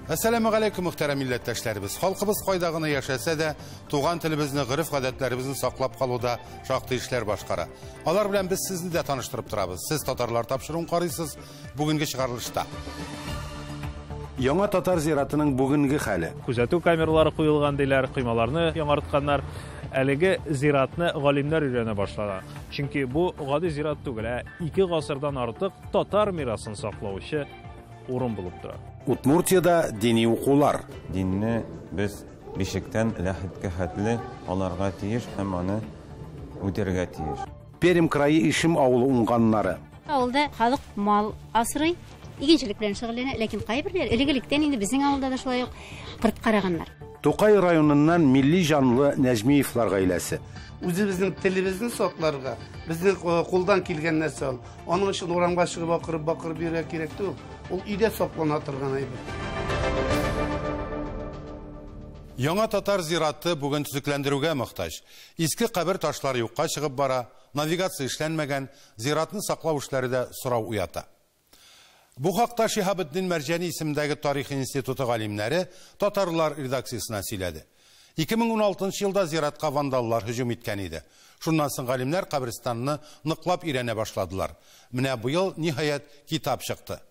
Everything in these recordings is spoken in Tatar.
Әссәламү галәйкүм, мөхтәрәм милләттәшләребез. Халкыбыз кайда гына яшәсә дә, туган телебезне, гореф-гадәтләребезне саклап калуда шактый эшләр башкара. Алар белән без сезне дә таныштырып торабыз. Сез татарлар тапшыруын карыйсыз бүгенге чыгарылышта. Яңа татар зиратының бүгенге хәле. Күзәтү камералары куелган диләр, коймаларны яңартканнар. Әлеге зиратны галимнәр өйрәнә башлаган. Чөнки бу гади зират түгел, ә 2 гасырдан артык татар мирасын саклаучы урын булып тора. Удмуртиядә дини укулар. Динне без бишектән ләхеткә хәтле аларга тиеш һәм аны үтәргә тиеш. Пермь крае Ишим авылы уңганнары. Авылда халык мал асрый, игенчелек белән шөгыльләнә, ләкин кайберләре элек-электән инде безнең авылда да шулай ук кырт караганнар. Тукай районыннан милли җанлы Нәҗмиевлар гаиләсе. Үзебезнең телебезне сакларга, безнең кулдан килгән нәрсә ул. Аның өчен урамга чыгып акырып-бакырып йөрергә кирәк түгел. Ул өйдә саклана торган әйбер. Яңа татар зираты бүген төзекләндерүгә мохтаҗ. Иске кабер ташлары юкка чыгып бара, навигация эшләнмәгән, зиратны саклау эшләре дә сорау уята. Бу хакта Шиһабетдин Мәрҗани исемендәге тарих институты галимнәре татарлар редакциясенә сөйләде. 2016 елда зиратка вандаллар һөҗүм иткән иде. Шуннан соң галимнәр каберстанны ныклап өйрәнә башладылар. Менә быел ниһаять китап чыкты.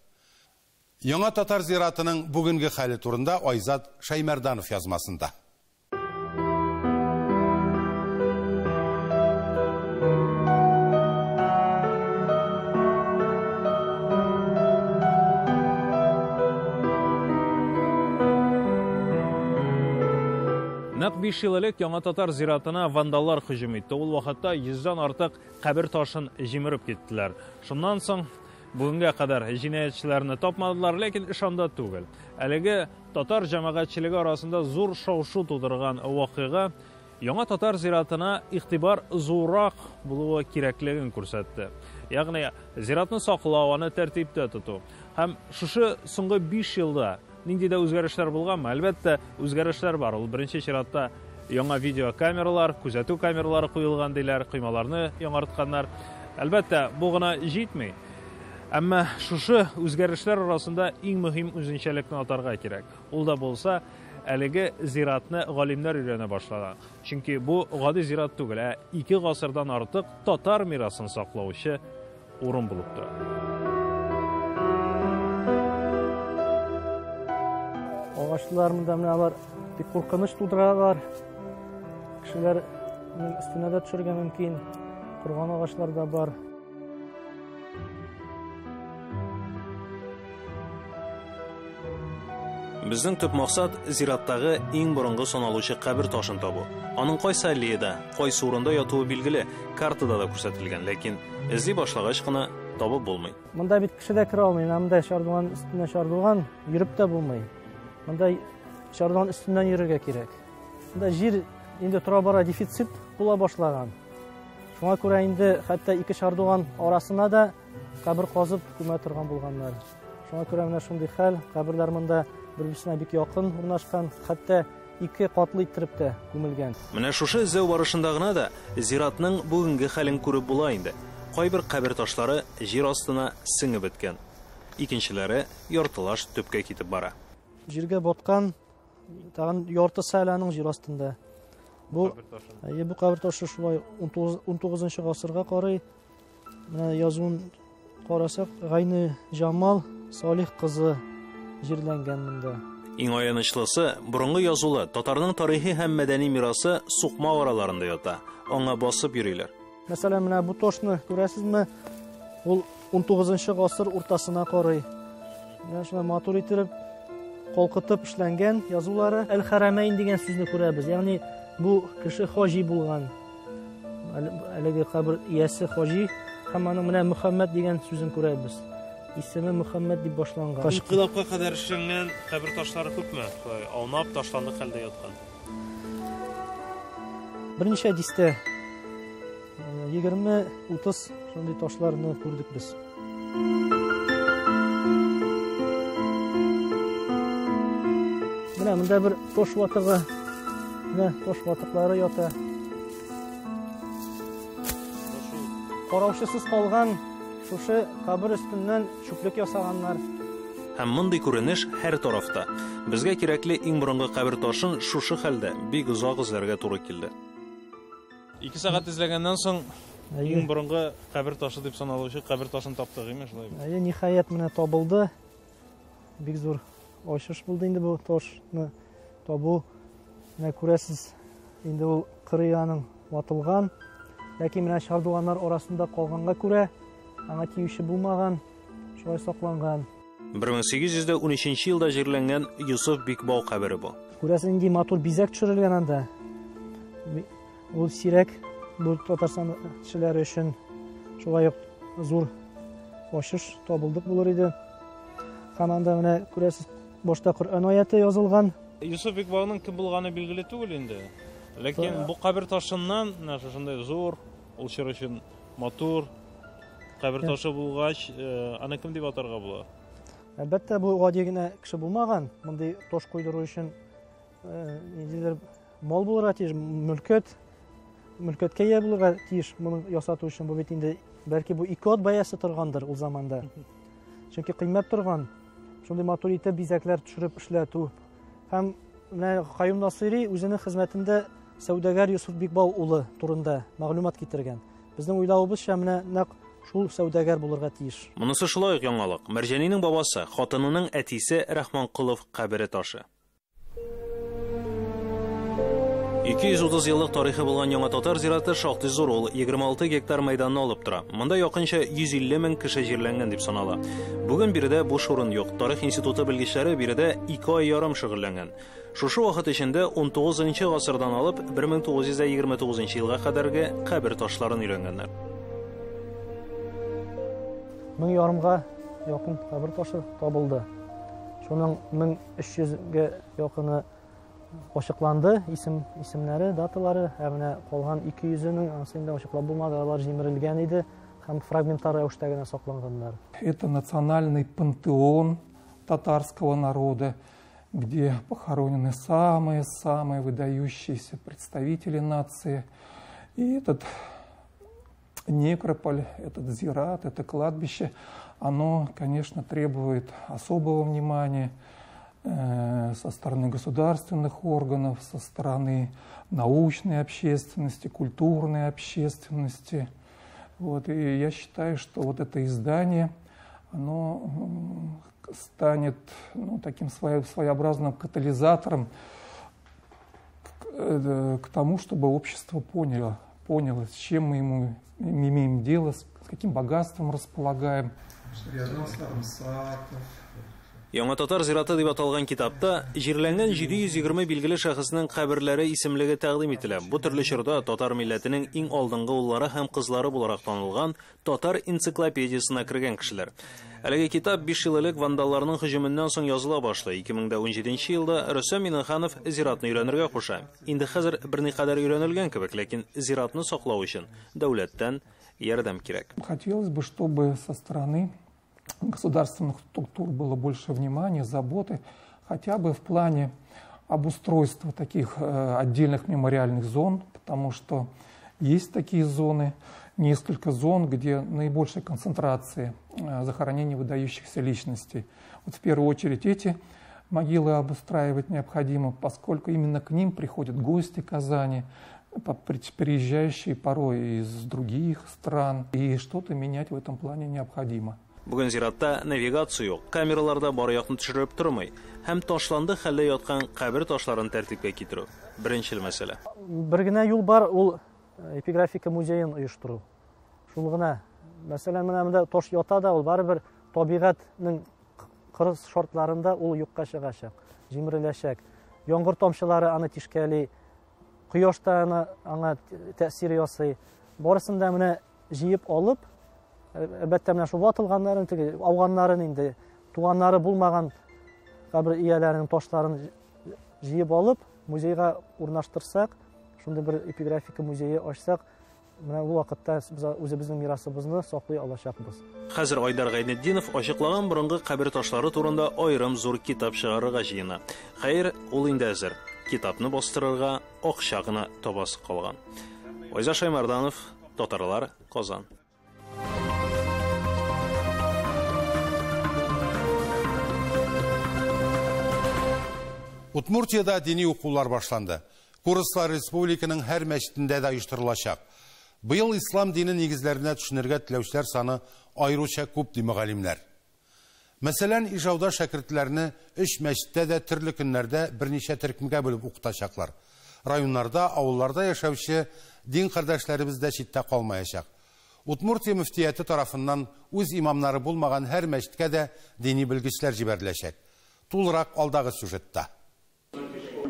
Яңа татар зиратының бүгенге хәле турында Айзат Шаймәрданов язмасында. Нәкъ 5 ел элек Яңа татар зиратына вандаллар һөҗүм итте. Ул вакытта 100-дән артык кабер ташын җимереп киттеләр. Шуннан соң бүгенгә кадәр җинаятьчеләрне тапмадылар, ләкин эш анда түгел. Әлеге татар җәмәгатьчелеге арасында зур шау-шу тудырган вакыйга Яңа татар зиратына игътибар зуррак булуы кирәклеген күрсәтте. Ягъни зиратны саклау, аны тәртиптә тоту. Һәм шушы соңгы 5 елда нинди дә үзгәрешләр булганмы? Әлбәттә, үзгәрешләр бар. Ул беренче чиратта яңа видеокамералар, күзәтү камералары куелган диләр, коймаларны яңартканнар. Әлбәттә, бу гына җитми. Әмма шушы үзгәрешләр арасында иң мөһим үзенчәлекне атарга кирәк. Ул да булса, әлеге зиратны галимнәр өйрәнә башлаган. Чөнки бу гади зират түгел, ә 2 гасырдан артык татар мирасын саклаучы урын булып тора. Агачлар монда менә алар бик куркыныч тудыралар. Кешеләрнең өстенә дә төшергә мөмкин. Корган агачлар да бар. Безнең төп максат зираттагы иң борынгы саналучы кабер ташын табу. Аның кайсы аллеяда, кайсы урында ятуы билгеле, картада да күрсәтелгән, ләкин эзли башлагач кына табып булмый. Монда бит кеше дә керә алмый, монда чардуган өстенә чардуган йөреп тә булмый. Монда чардуган өстеннән йөрергә кирәк. Монда җир инде тора-бара дефицит була башлаган. Шуңа күрә инде хәтта ике чардуган арасына да кабер казып күмә торган булганнар. Шуңа күрә менә шундый хәл, каберләр монда бер-берсенә бик якын урнашкан, хәтта ике катлы иттереп тә күмелгән. Менә шушы эзләү барышында гына да зиратның бүгенге хәлен күреп була инде. Кайбер кабер ташлары җир астына сеңеп беткән. Икенчеләре яртылаш төпкә китеп бара. Җиргә баткан, тагын яртысы әле аның җир астында. Бу кабер ташы шулай 19 гасырга карый. Менә язуын карасак, Гайны Җамал Салих кызы җирләнгән монда. Иң аянычлысы, борынгы язулы татарның тарихи һәм мәдәни мирасы сукмак араларында ята. Аңа басып йөриләр. Мәсәлән, менә бу ташны күрәсезме? Ул 19 гасыр уртасына карый. Менә шулай матур итеп калкытып эшләнгән язулары. Әл-Харамәйн дигән сүзне күрәбез. Ягъни бу кеше хаҗи булган. Әлеге кабер иясе хаҗи һәм аның менә Мөхәммәд дигән сүзен күрәбез. Исеме Мөхәммәд дип башланган. Инкыйлабка кадәр эшләнгән кабер ташлары күпме? Шулай аунап ташландык хәлдә яткан. Берничә дистә, 20-30 шундый ташларны күрдек без. Менә монда бер таш ватыгы, менә таш ватыклары ята. Караучысыз калган шушы кабер өстеннән чүплек ясаганнар. Һәм мондый күренеш һәр тарафта. Безгә кирәкле иң борынгы кабер ташын шушы хәлдә бик озак эзләргә туры килде. 2 сәгать эзләгәннән соң иң борынгы кабер ташы дип саналучы кабер ташын таптык, име шулай бит? Әйе, ниһаять менә табылды. Бик зур ачыш булды инде бу ташны табу. Менә күрәсез, инде ул кырые аның ватылган. Ләкин менә чардуганнар арасында калганга күрә, аңа тиюче булмаган, шулай сакланган. 1813 елда җирләнгән Йосыф Бикбау кабере бу. Күрәсез, нинди матур бизәк төшерелгән анда. Ул сирәк бу Татарстан кешеләре өчен шулай ук зур ачыш табылдык булыр иде. Һәм анда менә күрәсез, башта Коръән аяты язылган. Йосыф Бикбауның кем булганы билгеле түгел инде. Ләкин бу кабер ташыннан менә шушындай зур, ул чор өчен матур кабер ташы булгач, аны кем дип атарга була? Әлбәттә, бу гади генә кеше булмаган. Мондый таш куйдыру өчен ниндидер мал булырга тиеш, мөлкәткә ия булырга тиеш моны ясату өчен. Бу бит инде бәлки бу ике ат бәясе торгандыр ул заманда. Чөнки кыйммәт торган. Шундый матур итеп бизәкләр төшереп эшләтү. Һәм менә Каюм Насыйри үзенең хезмәтендә сәүдәгәр Йосыф Бикбау улы турында мәгълүмат китергән. Безнең уйлавыбызча, менә нәкъ шул сәүдәгәр булырга тиеш. Монысы шулай ук яңалык. Мәрҗанинең бабасы, хатынының әтисе Рахманколов кабере ташы. 230 еллык тарихы булган Яңа Татар зираты шактый зур, ул 26 гектар мәйданны алып тора. Монда якынча 150 мең кеше җирләнгән дип санала. Бүген биредә буш урын юк. Тарих институты белгечләре биредә 2 ай ярым шөгыльләнгән. Шушы вакыт эчендә 19 гасырдан алып 1929 елга кадәрге кабер ташларын өйрәнгәннәр. 1500-га якын кабер ташы табылды. Шуның 1300-гә якыны ачыкланды, исемнәре, даталары, ә менә калган 200-нең анысы инде ачыклап булмады, алар җимерелгән иде һәм фрагменттар рәвештә генә сакланганнар. Это национальный пантеон татарского народа, где похоронены самые-самые выдающиеся представители нации. И этот некрополь, этот зират, это кладбище, оно, конечно, требует особого внимания со стороны государственных органов, со стороны научной общественности, культурной общественности. Вот. И я считаю, что вот это издание, оно станет, ну, таким своеобразным катализатором к тому, чтобы общество поняло, с чем мы ему имеем дело, с каким богатством располагаем. Яңа Татар зираты дип аталган китапта җирләнгән 720 билгеле шәхеснең каберләре исемлеге тәкъдим ителә. Бу төрле чорда татар милләтенең иң алдынгы уллары һәм кызлары буларак танылган татар энциклопедиясенә кергән кешеләр. Әлеге китап 5 ел элек вандалларның һөҗүменнән соң языла башлый. 2017 елда Рөстәм Миңнеханов зиратны өйрәнергә куша. Инде хәзер берникадәр өйрәнелгән кебек, ләкин зиратны саклау өчен дәүләттән ярдәм кирәк. Хотелось бы, чтобы со стороны государственных структур было больше внимания, заботы, хотя бы в плане обустройства таких отдельных мемориальных зон, потому что есть такие зоны, несколько зон, где наибольшая концентрация захоронений выдающихся личностей. Вот в первую очередь эти могилы обустраивать необходимо, поскольку именно к ним приходят гости Казани, приезжающие порой из других стран, и что-то менять в этом плане необходимо. Бүген зиратта навигация юк, камераларда бар якны төшереп тормый һәм ташланды хәлдә яткан кабер ташларын тәртипкә китерү беренчел мәсьәлә. Бер генә юл бар, ул эпиграфика музеен оештыру. Шул гына. Мәсәлән, менә монда таш ята да, ул барыбер табигатьнең кырыс шартларында ул юкка чыгачак, җимереләчәк. Яңгыр тамчылары аны тишкәли, кояш та аңа тәэсир ясый. Барысын да менә җыеп алып, әлбәттә, менә шул ватылганнарын, теге ауганнарын инде, туганнары булмаган кабер ияләренең ташларын җыеп алып, музейга урнаштырсак, шундый бер эпиграфика музее ачсак, менә бу вакытта без үзебезнең мирасыбызны саклый алачакбыз. Хәзер Айдар Гайнетдинов ачыклаган борынгы кабер ташлары турында аерым зур китап чыгарырга җыена. Хәер, ул инде әзер. Китапны бастырырга акча гына табасы калган. Айза Шаймарданов, Татарлар, Казан. Удмуртиядә дини укулар башланды. Курслар республиканың һәр мәчетендә дә оештырылачак. Быел ислам дине нигезләренә төшенергә теләүчеләр саны аеруча күп, ди мөгаллимнәр. Мәсәлән, Ижауда шәкертләрне 3 мәчеттә дә төрле көннәрдә берничә төркемгә бүлеп укытачаклар. Районнарда, авылларда яшәүче дин кардәшләребез дә читтә калмаячак. Удмуртия мөфтияте тарафыннан үз имамнары булмаган һәр мәчеткә дә дини белгечләр җибәреләчәк. Тулырак алдагы сюжетта.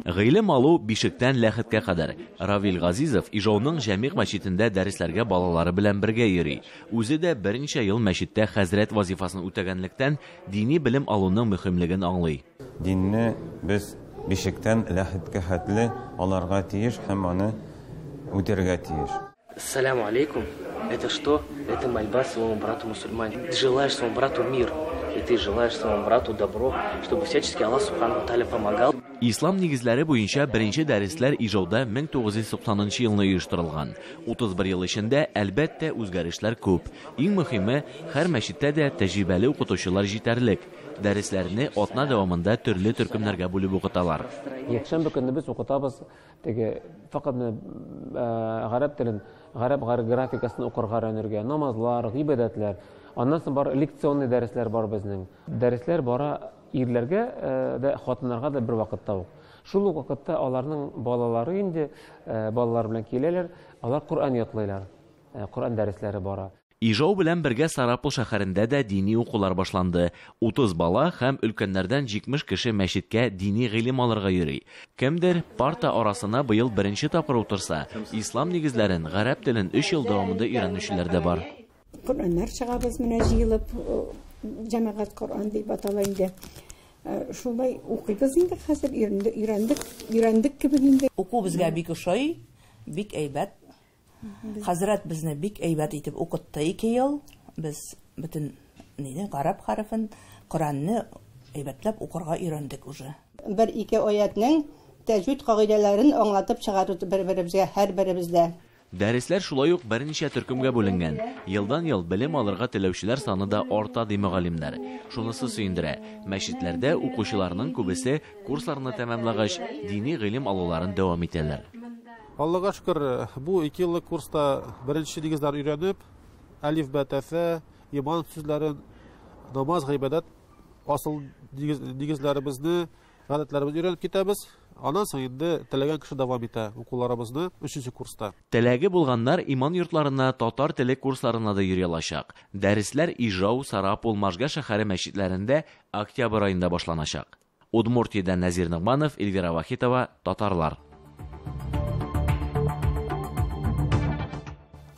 Гыйлем алу бишектән ләхеткә кадәр. Равил Газизов Ижауның Җәмигъ мәчетендә дәресләргә балалары белән бергә йөри. Үзе дә берничә ел мәчеттә хәзрәт вазифасын үтәгәнлектән дини белем алуның мөһимлеген аңлый. Динне без бишектән ләхеткә хәтле аларга тиеш һәм аны үтәргә тиеш. Ассаляму алейкум. Это что? Это мольба своему брату мусульманину. Ты желаешь своему брату мир, и ты желаешь своему брату добро, чтобы всячески Аллах субхану ва тааля помогал. Ислам нигезләре буенча беренче дәресләр Ижауда 1990 елны оештырылган. 31 ел эчендә, әлбәттә, үзгәрешләр күп. Иң мөһиме, һәр мәчеттә дә тәҗрибәле укытучылар җитәрлек. Дәресләрне атна дәвамында төрле төркемнәргә бүлеп укыталар. Якшәмбе көнне без укытабыз теге факат гарәп телен, гарәп графикасын укырга өйрәнергә, намазлар, гыйбадәтләр. Аннан соң бар лекционный дәресләр бар безнең. Дәресләр бара ирләргә дә, хатыннарга да бер вакытта ук. Шул ук вакытта аларның балалары инде балалар белән киләләр, алар Коръән ятлыйлар. Коръән дәресләре бара. Ижау белән бергә Сарапул шәһәрендә дә дини укулар башланды. 30 бала һәм өлкәннәрдән 70 кеше мәчеткә дини гыйлем алырга йөри. Кемдер парта арасына быел беренче тапкыр утырса, ислам нигезләрен, гарәп телен 3 ел дәвамында өйрәнүчеләр дә бар. Коръәннәр чыгабыз менә җыелып, җәмәгать Коръән дип атала инде. Шулай укыйбыз инде хәзер, өйрәндек кебек инде. Уку безгә бик ошый, бик әйбәт. Хәзрәт безне бик әйбәт итеп укытты 2 ел. Без бөтен нидә гарәп хәрефен, Коръәнне әйбәтләп укырга өйрәндек уже. Бер-ике аятның тәҗвид кагыйдәләрен аңлатып чыгару бер-беребезгә, һәрберебездә. Дәресләр шулай ук берничә төркемгә бүленгән. Елдан-ел белем алырга теләүчеләр саны да арта, ди мөгаллимнәр. Шунысы сөендерә, мәчетләрдә укучыларның күбесе курсларны тәмамлагач, дини гыйлем алуларын дәвам итәләр. Аллага шөкер, бу 2 еллык курста беренче нигезләр өйрәнеп, әлиф, бә, тә, фә, иман сүзләрен, намаз, гыйбадәт асыл нигезләребезне, гадәтләребезне өйрәнеп китәбез. Аннан соң инде теләгән кеше дәвам итә укуларыбызны 3нче курста. Теләге булганнар иман йортларына, татар теле курсларына да йөри алачак. Дәресләр Ижау, Сарапул, Можга шәһәре мәчетләрендә октябрь аенда башланачак. Удмуртиядән Нәзир Ногманов, Эльвира Вахитова, Татарлар.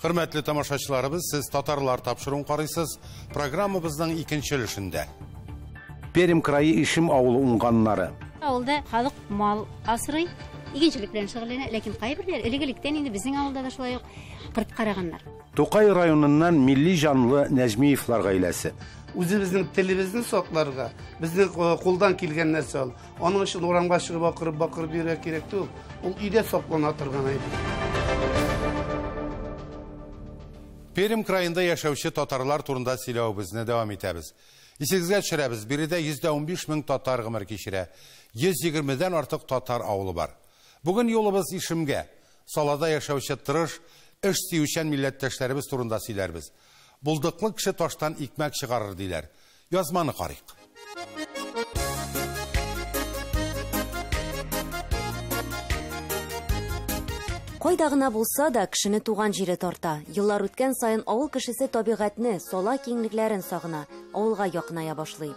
Хөрмәтле тамашачыларыбыз, сез Татарлар тапшыруын карыйсыз. Программабызның икенче өлешендә. Пермь крае Ишим авылы уңганнары. Авылда халык мал асрый, игенчелек белән шөгыльләнә, ләкин кайберләр элек-электән инде безнең авылда да шулай ук кырт караганнар. Тукай районыннан милли җанлы Нәҗмиевлар гаиләсе. Үзебезнең телебезне сакларга, безнең кулдан килгән нәрсә ул. Аның өчен урамга чыгып акырып бакырып йөрергә кирәк түгел. Ул өйдә саклана торган әйбер. Пермь краенда яшәүче татарлар турында сөйләвебезне дәвам итәбез. Исегезгә төшерәбез, биредә 115 мең татар гомер кичерә. 120-дән артык татар авылы бар. Бүген юлыбыз Ишимгә. Салада яшәүче тырыш, эш сөючән милләттәшләребез турында сөйләрбез. Булдыклы кеше таштан икмәк чыгарыр диләр. Язманы карыйк. Кайда гына булса да, кешене туган җире тарта. Еллар үткән саен авыл кешесе табигатьне, сала киңлекләрен сагына, авылга якыная башлый.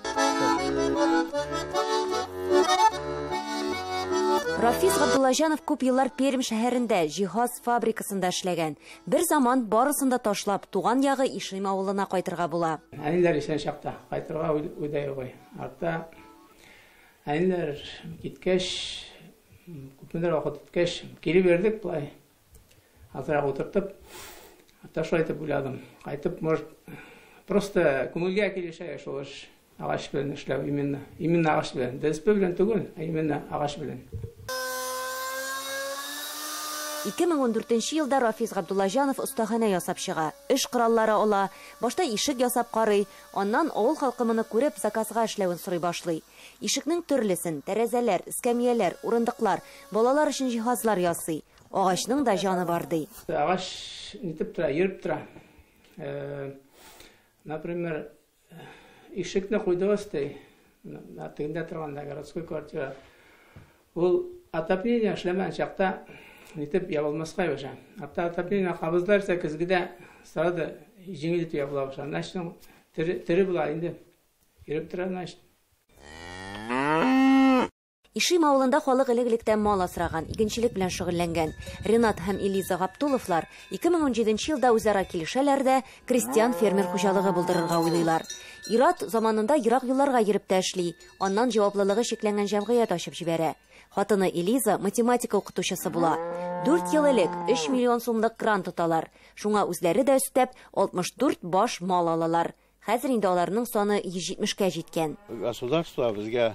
Рафис Габдуллаҗанов күп еллар Пермь шәһәрендә җиһаз фабрикасында эшләгән. Бер заман барысын да ташлап, туган ягы Ишим авылына кайтырга була. Әниләр исән чакта кайтырга уйда юк. Артта әниләр киткәч, күпмедер вакыт үткәч, кире бердек былай. Азрак утыртып, артта шулай итеп уйладым. Кайтып, может, просто күңелгә килешә шул эш. Агач белән эшләү именно. Именно агач белән. ДСП белән түгел, ә именно агач белән. 2014 елда Рафис Габдуллаҗанов остаханә ясап чыга. Эш кораллары ала, башта ишек ясап карый, аннан авыл халкы моны күреп, заказга эшләвен сорый башлый. Ишекнең төрлесен, тәрәзәләр, эскәмияләр, урындыклар, балалар өчен җиһазлар ясый. Агачның да җаны бар, ди. Агач нитеп тора, йөреп тора. Например, ишекне куйдыгыз ди, тегендә торганда городской квартира. Ул отопление эшләмәгән чакта нитеп ябылмаска ябыша. Хәтта отопление кабызлар исә көзгедә сразу җиңел итеп ябыла башлый. Значит, тере була инде. Йөреп тора, значит. Ишим авылында халык элек-электән мал асраган, игенчелек белән шөгыльләнгән. Ренат һәм Элиза Габдулловлар 2017 елда үзара килешәләр дә, крестьян-фермер хуҗалыгы булдырырга уйлыйлар. Ир-ат заманында ерак юлларга йөреп тә эшли, аннан җаваплылыгы чикләнгән җәмгыять ачып җибәрә. Хатыны Элиза математика укытучысы була. 4 ел элек 3 миллион сумлык грант оталар. Шуңа үзләре дә өстәп 64 баш мал алалар. Хәзер инде аларның саны 170-кә җиткән. Государство безгә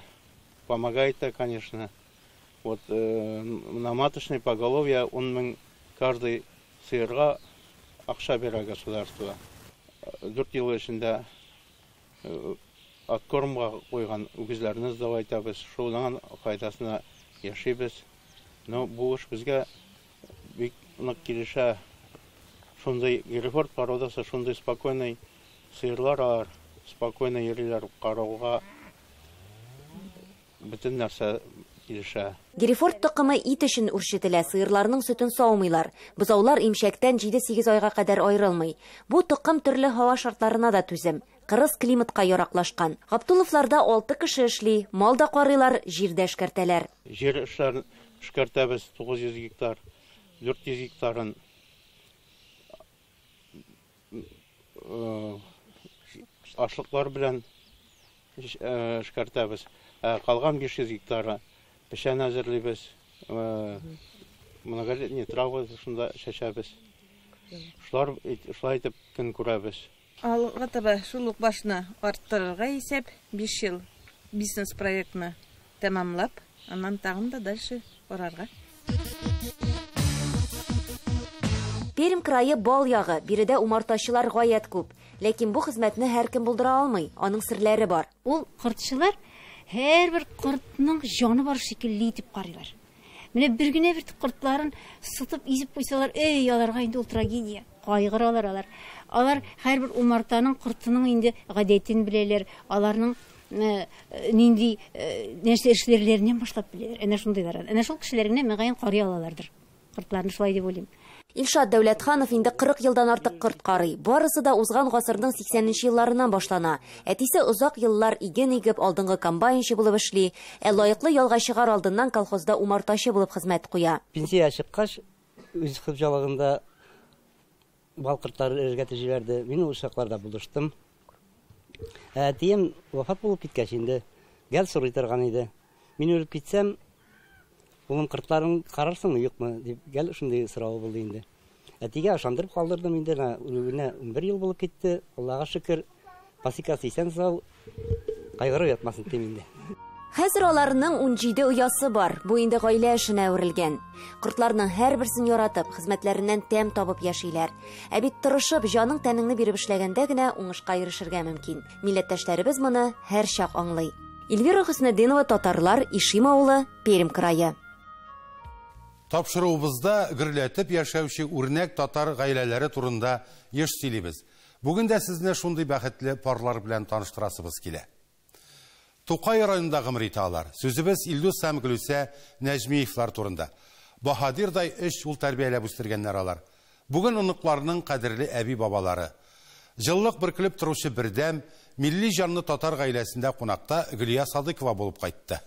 помогает, конечно. Вот на маточное поголовье 10 мең каждый сыерга акча бирә государство. 4 ел эчендә откормга куйган үгезләрне сдавать итәбез, шуның файдасына яшибез. Но бу эш безгә бик нык килешә. Шундый Герефорд породасы, шундый спокойный сыерлар алар, спокойно йөриләр, карауга бөтен нәрсә килешә. Герефорд токымы ит өчен үрчетелә, сыерларның сөтен саумыйлар. Бозаулар имчәктән 7-8 айга кадәр аерылмый. Бу токым төрле һава шартларына да түзем. Кырыс климатка яраклашкан. Габдулловларда 6 кеше эшли, мал да карыйлар, җир дә эшкәртәләр. Җир эшләрен эшкәртәбез 900 гектар, 400 гектарын ашлыклар белән эшкәртәбез. Калган 500 гектары печән әзерлибез, многолетний травы шунда чәчәбез. Шулай итеп көн күрәбез. Алга таба шул ук башны арттырырга исәп, 5 ел бизнес-проектны тәмамлап, аннан тагын да дальше карарга. Пермь крае бал ягы, биредә умартачылар гаять күп. Ләкин бу хезмәтне һәркем булдыра алмый, аның серләре бар. Ул кортчылар һәрбер кортның җаны бар шикелле итеп карыйлар. Менә бер генә бер кортларын сытып изеп куйсалар, эй, аларга инде ул трагедия. Кайгыралар алар. Алар һәрбер умартаның кортының инде гадәтен беләләр, аларның нинди нәрсә эшләрләреннән башлап беләләр. Әнә шундыйлар. Әнә шул кешеләр генә мөгаен карый алалардыр. Кортларны шулай дип уйлыйм. Илшат Дәүләтханов инде 40 елдан артык корт карый. Барысы да узган гасырның 80-нче елларыннан башлана. Әтисе озак еллар иген игеп, алдынгы комбайнчы булып эшли, ә лаеклы ялга чыгар алдыннан колхозда умартачы булып хезмәт куя. Пенсия чыккач, үз хуҗалыгында бал кортлары эшкә җибәрде. Мин ул чакларда булыштым. Әтием вафат булып киткәч инде гел сорый торган иде. Мин үлеп китсәм, улым кортларын карарсыңмы, юкмы дип гел шундый сорау булды инде. Әтигә ышандырып калдырдым инде, үлүенә 11 ел булып китте. Аллага шөкер, пасекасы исән сау, кайгырып ятмасын дим инде. Хәзер аларның 17 оясы бар. Бу инде гаилә эшенә әверелгән. Кортларның һәрберсен яратып, хезмәтләреннән тәм табып яшиләр. Ә бит тырышып, җаның тәнеңне биреп эшләгәндә генә уңышка ирешергә мөмкин. Милләттәшләребез моны һәрчак аңлый. Эльвира Хөснетдинова, Татарлар, Ишим авылы, Пермь крае. Тапшыруыбызда гөрләтеп яшәүче үрнәк татар гаиләләре турында еш сөйлибез. Бүген дә сезне шундый бәхетле парлар белән таныштырасыбыз килә. Тукай районында гомер итә алар. Сүзебез Илдус һәм Гөлүсә Нәҗмиевлар турында. Баһадирдай 3 ул тәрбияләп үстергәннәр алар. Бүген оныкларының кадерле әби-бабалары. Җыллык бөркелеп торучы бердәм, милли җанлы татар гаиләсендә кунакта Гөлия Садыкова булып кайтты.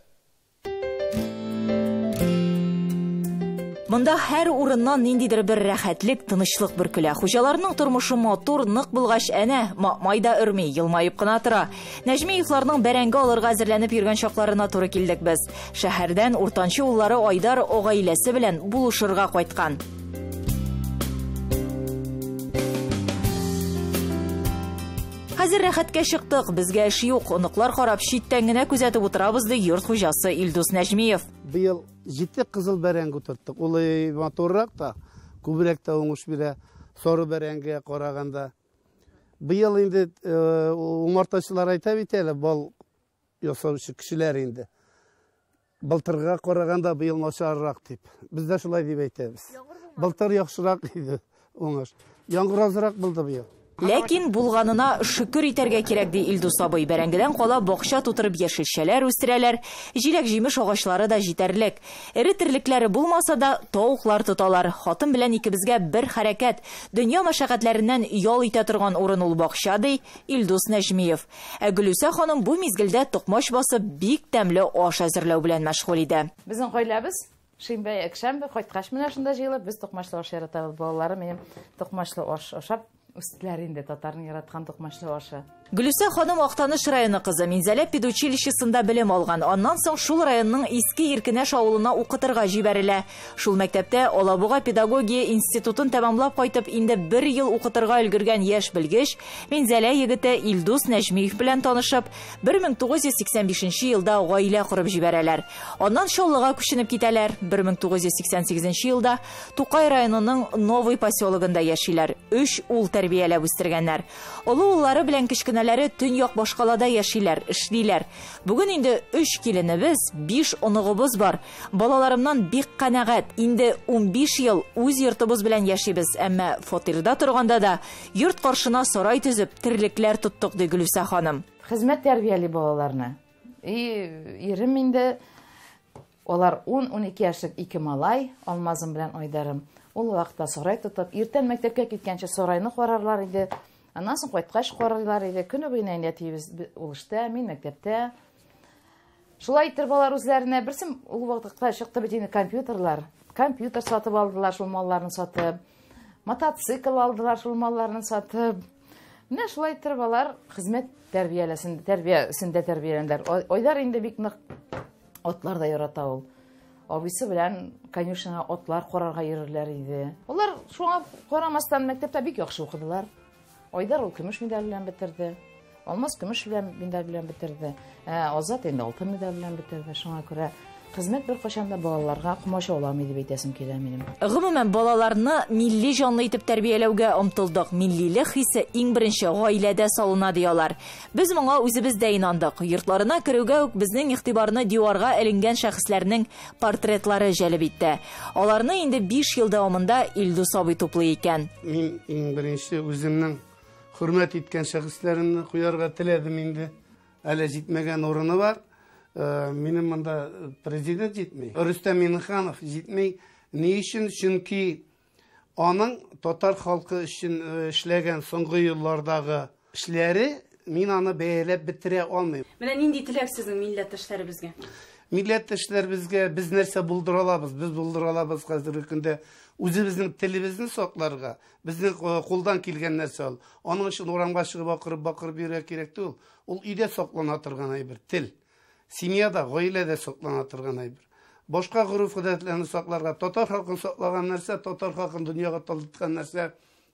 Монда һәр урыннан ниндидер бер рәхәтлек, тынычлык бөркелә. Хуҗаларның тормышы матур, нык булгач, әнә, май да өрми, елмаеп кына тора. Нәҗмиевларның бәрәңге алырга әзерләнеп йөргән чакларына туры килдек без. Шәһәрдән уртанчы уллары Айдар гаиләсе белән булышырга кайткан. Хәзер рәхәткә чыктык, безгә эш юк. Оныклар карап, читтән генә күзәтеп утырабыз, ди йорт хуҗасы Илдус Нәҗмиев. Быел Җете кызыл бәрәңге утырттык. Ул матуррак та, күбрәк тә уңыш бирә соры бәрәңгегә караганда. Быел инде умартачылар әйтә бит әле, бал ясаучы кешеләр инде. Былтырга караганда быел начаррак дип. Без дә шулай дип әйтәбез. Былтыр яхшырак иде уңыш. Яңгыр азрак булды быел. Ләкин булганына шөкер итәргә кирәк, ди Илдус абый. Бәрәңгедән кала бакча тутырып яшелчәләр үстерәләр, җиләк-җимеш агачлары да җитәрлек. Эре терлекләре булмаса да, тавыклар тоталар. Хатын белән икебезгә бер хәрәкәт. Дөнья мәшәкатьләреннән ял итә торган урын ул бакча, ди Илдус Нәҗмиев. Ә Гөлүсә ханым бу мизгелдә токмач басып, бик тәмле аш әзерләү белән мәшгуль иде. Безнең гаиләбез шимбә, якшәмбе кайткач менә шунда җыелып, без токмачлы аш яратабыз. Балаларым минем токмачлы аш ашап үстеләр инде, татарның яраткан токмачлы ашы. Гөлүсә ханым Актаныш районы кызы, Минзәлә педучилищесында белем алган. Аннан соң шул районның Иске Иркенәш авылына укытырга җибәрелә. Шул мәктәптә Алабуга педагогия институтын тәмамлап кайтып, инде бер ел укытырга өлгергән яшь белгеч Минзәлә егете Илдус Нәҗмиев белән танышып, 1985 елда гаилә корып җибәрәләр. Аннан Чаллыга күченеп китәләр. 1988 елда Тукай районының Новый поселогында яшиләр. Өч ул тәрбияләп үстергәннәр. Олы уллары белән кечкенәләре төньяк башкалада яшиләр, эшлиләр. Бүген инде өч киленебез, 5 оныгыбыз бар. Балаларымнан бик канәгать. Инде 15 ел үз йортыбыз белән яшибез, әмма фатирда торганда да йорт каршына сарай төзеп, терлекләр тоттык, ди Гөлүсә ханым. Хезмәт тәрбияли балаларны. И ирем инде алар 10-12 яшьлек ике малай, Алмазым белән Айдарым. Ул вакытта сарай тотып, иртән мәктәпкә киткәнче сарайны карарлар иде. Аннан соң кайткач карарлар иде. Көне буена инде әтиебез ул эштә, мин мәктәптә. Шулай итеп алар үзләренә берсен ул вакытта чыкты бит инде компьютерлар. Компьютер сатып алдылар шул малларны сатып. Мотоцикл алдылар шул малларны сатып. Менә шулай итеп алар хезмәт тәрбияләсен, тәрбиясендә тәрбияләнделәр. Айдар инде бик нык атлар да ярата ул. Абыйсы белән конюшняга атлар карарга йөрерләр иде. Алар шуңа карамастан мәктәптә бик яхшы укыдылар. Айдар ул көмеш медаль белән бетерде. Алмаз көмеш белән медаль белән бетерде. Азат инде алтын медаль белән бетерде. Шуңа күрә хезмәт бер кайчан да балаларга комачауламый дип әйтәсем килә минем. Гомумән, балаларны милли җанлы итеп тәрбияләүгә омтылдык. Миллилек хисе иң беренче гаиләдә салына, ди алар. Без моңа үзебез дә инандык. Йортларына керүгә үк безнең игътибарны диварга эленгән шәхесләрнең портретлары җәлеп итте. Аларны инде 5 ел дәвамында Илдус абый туплый икән. Мин иң беренче үземнең хөрмәт иткән шәхесләремне куярга теләдем инде. Әле җитмәгән урыны бар. Минем монда президент җитми. Рөстәм Миңнеханов җитми. Ни өчен? Чөнки аның татар халкы өчен эшләгән соңгы еллардагы эшләре мин аны бәяләп бетерә алмыйм. Менә нинди теләк сезнең милләттәшләребезгә? Милләттәшләребезгә без нәрсә булдыра алабыз? Без булдыра алабыз хәзерге көндә үзебезнең телебезне сакларга, безнең кулдан килгән нәрсә ул. Аның өчен урамга чыгып акырып бакырып йөрергә кирәк түгел. Ул өйдә саклана торган әйбер, тел. Семьяда, гаиләдә саклана торган әйбер. Башка гореф-гадәтләрне сакларга, татар халкын саклаган нәрсә, татар халкын дөньяга таныткан нәрсә,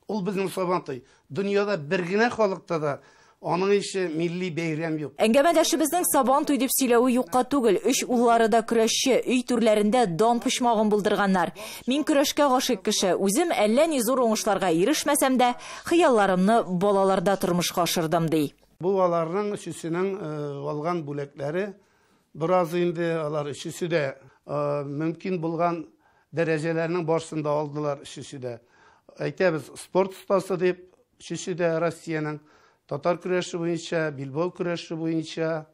ул безнең Сабантуй. Дөньяда бер генә халыкта да аның ише милли бәйрәм юк. Әңгәмәдәшебезнең Сабантуй дип сөйләве юкка түгел. Өч уллары да көрәшче, өй түрләрендә дан почмагын булдырганнар. Мин көрәшкә гашыйк кеше. Үзем әллә ни зур уңышларга ирешмәсәм дә, хыялларымны балаларда тормышка ашырдым, ди. Бу аларның өчесенең алган бүләкләре. Бераз инде алар өчесе дә мөмкин булган дәрәҗәләрнең барысын да алдылар өчесе дә. Әйтәбез, спорт остасы дип, өчесе дә Россиянең татар көрәше буенча, билбау көрәше буенча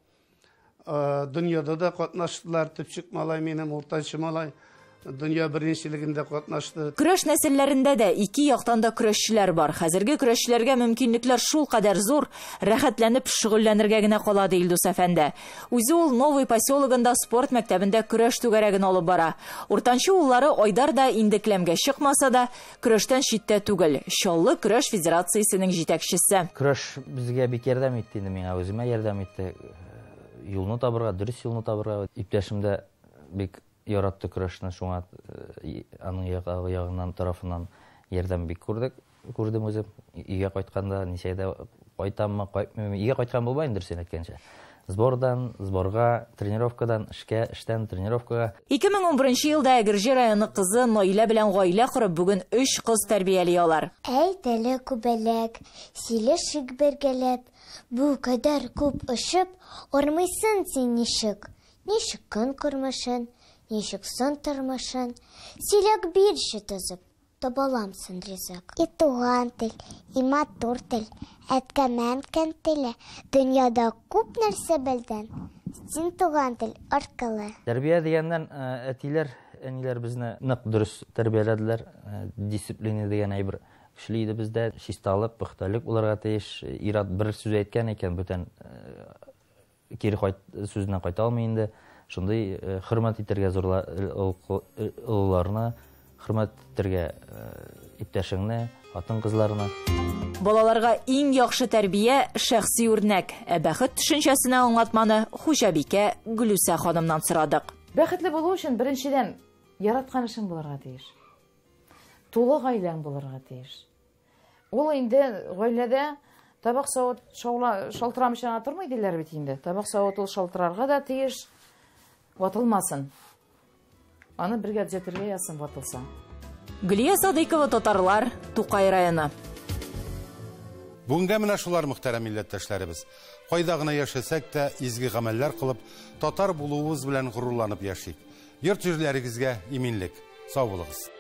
дөньяда да катнаштылар. Төпчек малай минем, уртанчы малай дөнья беренчелегендә катнашты. Көрәш нәселләрендә дә ике яктан да көрәшчеләр бар. Хәзерге көрәшчеләргә мөмкинлекләр шул кадәр зур, рәхәтләнеп шөгыльләнергә генә кала, ди Илдус әфәнде. Үзе ул Новый поселогында спорт мәктәбендә көрәш түгәрәген алып бара. Уртанчы уллары Айдар да инде келәмгә чыкмаса да, көрәштән читтә түгел. Чаллы көрәш федерациясенең җитәкчесе. Көрәш безгә бик ярдәм итте инде, миңа үземә ярдәм итте. Юлны табырга, дөрес юлны табырга. Иптәшем дә бик яратты көрәшне, шуңа аның ягыннан, тарафыннан ярдәм бик күрдек. Күрдем үзем. Өйгә кайтканда, ничә дә кайтаммы, кайтмыймы. Өйгә кайткан булмай инде, дөресен әйткәнчә. Сбордан, сборга, тренировкадан, эшкә, эштән, тренировкага. 2011 елда Әгерҗе районы кызы Наилә белән гаилә корып, бүген өч кыз тәрбияли алар. Әйт әле, күбәләк, сөйләшик бергәләп, бу кадәр күп очып, армыйсың син ничек? Ничек көн күрмешен, ничек сон тормышын, сөйләк бирче төзеп, табаламсың ризык. И туган тел, и матур тел, әткәм-әнкәм теле, дөньяда күп нәрсә белдем, син туган тел аркылы. Тәрбия дигәннән, әтиләр, әниләр безне нык дөрес тәрбияләделәр. Дисциплина дигән әйбер көчле иде бездә. Чисталык, пөхтәлек булырга тиеш. Ир-ат бер сүз әйткән икән, бүтән кире кайт сүзеннән кайта алмый инде. Шундый хөрмәт итәргә зурлар, олыларны, хөрмәт итәргә иптәшеңне, хатын-кызларны. Балаларга иң яхшы тәрбия шәхси үрнәк. Ә бәхет төшенчәсенә аңлатманы хуҗабикә Гөлүсә ханымнан сорадык. Бәхетле булу өчен беренчедән яраткан эшең булырга тиеш. Тулы гаиләң булырга тиеш. Ул инде гаиләдә табак савыт шаула шалтырамыйча гына тормый диләр бит инде. Табак савыт ул шалтырарга да тиеш, ватылмасын. Аны бергә төзәтергә язсын ватылса. Гөлия Садыйкова, Татарлар, Тукай районы. Бүгенгә менә шулар, мөхтәрәм милләттәшләребез. Кайда гына яшәсәк тә, изге гамәлләр кылып, татар булуыбыз белән горурланып яшик. Йорт-җирләрегезгә иминлек. Сау булыгыз.